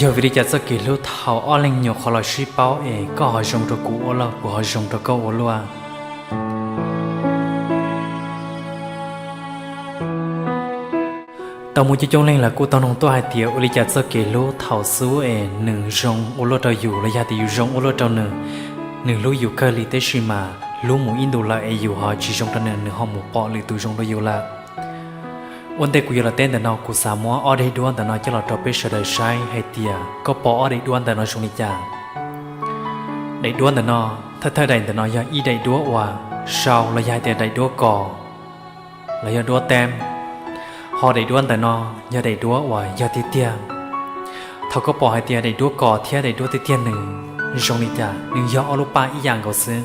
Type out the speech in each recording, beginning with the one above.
Yog vim li cas txoj kev hlub thaum ob leeg nyuam qhuav los sib paub es koj ho zoo rau kuv ua luaj, kuv ho zoo rau koj ua luaj? Tau muaj coob coob leej lawv kuj tau nug tuaj hais tias ua li cas txoj kev hlub thaum xub es nws zoo ua luaj rau yus los yog tias yus zoo ua luaj rau nws, nws hlub yus kawg li, tab sis mas hlub mus ib ntus lawm es yus ho tsis zoo rau nws, nws ho mus pom lwm tus zoo rau yus lawm. Ua ntej kuv yuav los teb ntawm no, kuv xav muab ob daim duab ntawm no coj los rau peb sawv daws saib hais tias koj pom ob daim duab ntawm no zoo li cas. Daim duab ntawm no, thawj thawj daim ntawm no yog ib daim duab uas sau los yog hais tias daim duab kos los yog duab teb. Ho daim duab ntawm no yog daim duab uas yog tiag tiag. Thaum koj pom hais tias daim duab kos thiab daim duab tiag tiag nws zoo li cas, nws yog ob lub paj ib yam nkaus xwb.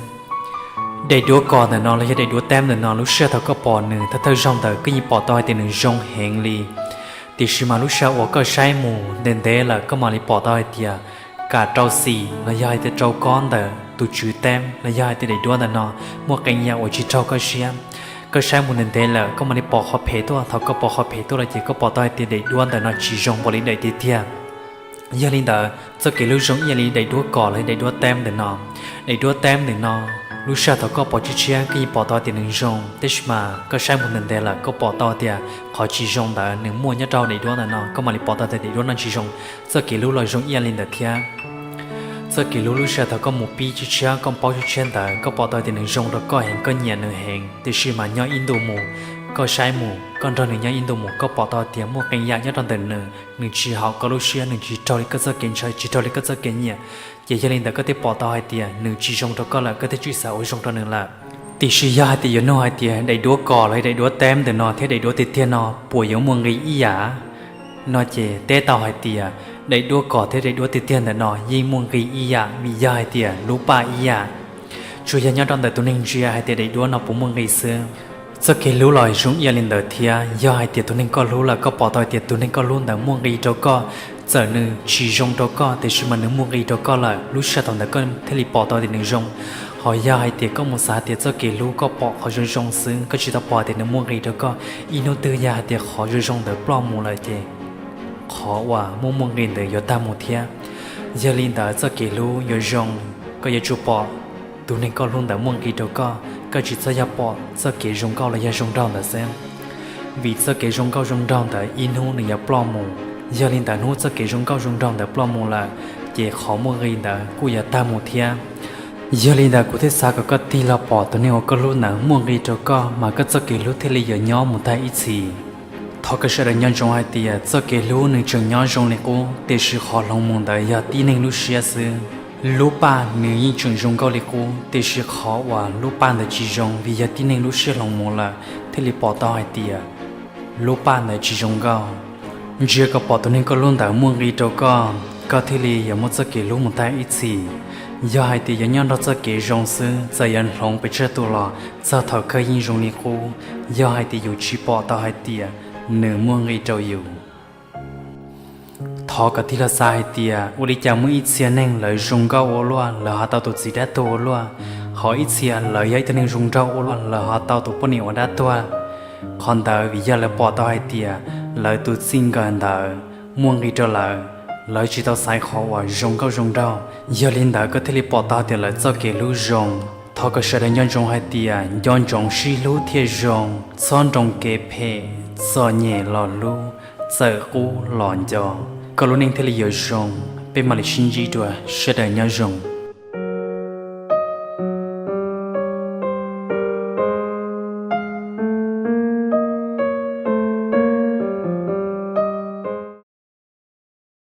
Daim duab kos ntawm no los yog daim duab teb ntawm no, lub sij hawm thaum koj pom nws thawj thawj zaug ntawd koj yeej pom tau hais tias nws zoo heev li. Tiam sis mas lub sij hawm uas koj saib mus ntev ntev lawm koj mam li pom tau hais tias kam rau xim los yog hais tias rau kob ntawm tus tswv teb los yog hais tias daim duab ntawm no muaj qee yam uas tsis raug koj siab. Koj saib mus ntev ntev lawm koj mam li pom qhov phem tuaj, thaum koj pom qhov phem tuaj lawm ces koj pom tau hais tias daim duab ntawm no tsis zoo npaum li daim tiag tiag. Yog li ntawd txoj kev hlub zoo ib yam li daim duab kos los daim duab teb ntawm no. Daim duab teb ntawm no, lub sij hawm thaum koj pom tshiab tshiab koj yeej pom tau tias nws zoo, tab sis mas koj saib mus ntev ntev lawm koj pom tau tias qhov tsis zoo ntawd nws muaj nyob rau daim duab ntawm no, koj mam li pom tau tias daim duab no tsis zoo. Txoj kev hlub los zoo ib yam li ntawd thiab. Txoj kev hlub lub sij hawm thaum koj mus pib tshiab tshiab, koj paub tshiab tshiab ntawd koj pom tau tias nws zoo rau koj heev, koj nyiam nws heev, tiam sis mas nyob ib ntus mus, koj saib mus, koj nrog nws nyob ib ntus mus koj pom tau tias muaj qee yam nyob rau ntawm nws, nws tsis haum koj lub siab, nws tsis raug li koj txoj kev ntshaw, tsis raug li koj txoj kev nyiam. Ces yog li ntawd koj thiaj pom tau hais tias nws tsis zoo rau koj lawm, koj thiaj tsis xav ua zoo rau nws lawm. Tiam sis yog hais tias yuav nug hais tias daim duab kos los daim duab teb ntawm no thiab daim duab tiag tiag no puas yuav muaj nqis ib yam no ces teb tau hais tias daim duab kos thiab daim duab tiag tiag ntawm no yeej muaj nqis ib yam, vim yog hais tias lub paj ib yam. Tsuas yog nyob rau ntawm tus neeg ntsia hais tias daim duab no puas muaj nqis xwb. Txoj kev hlub los zoo ib yam li ntawd thiab, yog hais tias tus neeg koj hlub lawm koj pom tau hais tias tus neeg koj hlub ntawd muaj nqis rau koj, txawm nws tsis zoo rau koj tiam sis mas nws muaj nqis rau koj lawm, lub sij hawm thaum ntawd koj thiaj li pom tau tias nws zoo. Ho yog hais tias koj mus xav hais tias txoj kev hlub koj pom qhov zoo zoo xwb, koj tsis tau pom tias nws muaj nqis rau koj, ib hnub twg yog hais tias qhov zoo zoo ntawd ploj mus lawm ces qhov uas muaj muaj nqis ntawd yuav tag mus thiab. Yog li ntawd txoj kev hlub yuav zoo, koj yuav tsum pom tus neeg koj hlub ntawd muaj nqis rau koj, koj tsis txhob yog pom txoj kev zoo nkauj los yog zoo nraug ntawd xwb. Vim txoj kev zoo nkauj zoo nraug ntawd ib hnub nws yuav ploj mus. Yog li ntawd hnub txoj kev zoo nkauj zoo nraug ntawd ploj mus lawm, ces qhov muaj nqis ntawd kuj yuav tag mus thiab. Yog li ntawd kuv thiaj xav kom koj tig los pom tus neeg uas koj hlub ntawd muaj nqis rau koj, mas koj txoj kev hlub thiaj li yuav nyob mus tag ib txhis. Thov kom sawv daws nco ntsoov hais tias txoj kev hlub nws tseem nyob zoo li qub, tiam sis qhov hloov mus ntawd yog tib neeg lub siab xwb. Lub paj nws yeej tseem zoo nkauj li qub, tiam sis qhov uas lub paj ntawd tsis zoo vim yog tib neeg lub siab hloov mus lawm, thiaj li pom tau hais tias lub paj ntawd tsis zoo nkauj. Ntsia kom pom tus neeg koj hlub ntawd muaj nqis rau koj, koj thiaj li yuav muaj txoj kev hlub mus tag ib txhis. Yog hais tias yuav nyob nrog txoj kev zoo xwb, txawm yuav hloov pes tsawg tus los txog thaum kawg yeej zoo li qub, yog hais tias yus tsis pom tau hais tias nws muaj nqis rau yus. Thov kom tig los xav hais tias ua li cas muaj ib txhia neeg lawv zoo nkauj ua luaj lawv ho tau tus txiv dab tuag ua luaj, ho ib txhia lawv yog ib tug neeg zoo nraug ua luaj lawv ho tau tus poj niam uas dab tuag. Qhov ntawd vim yog lawv pom tau hais tias lawv tus txij nkawm ntawd muaj nqis rau lawv, lawv tsis tau xaiv qhov uas zoo nkauj zoo nraug, yog li ntawd koj thiaj li pom tau tias lawv txoj kev hlub zoo. Thov kom sawv daws nco ntsoov hais tias nco ntsoov sib hlub thiaj zoo, txhob nroo kev phem, txom nyem los hlub, txawm qub los nco, koj lub neej thiaj li yuav zoo. Peb mam li sib ntsib dua, sawv daws nyob zoo.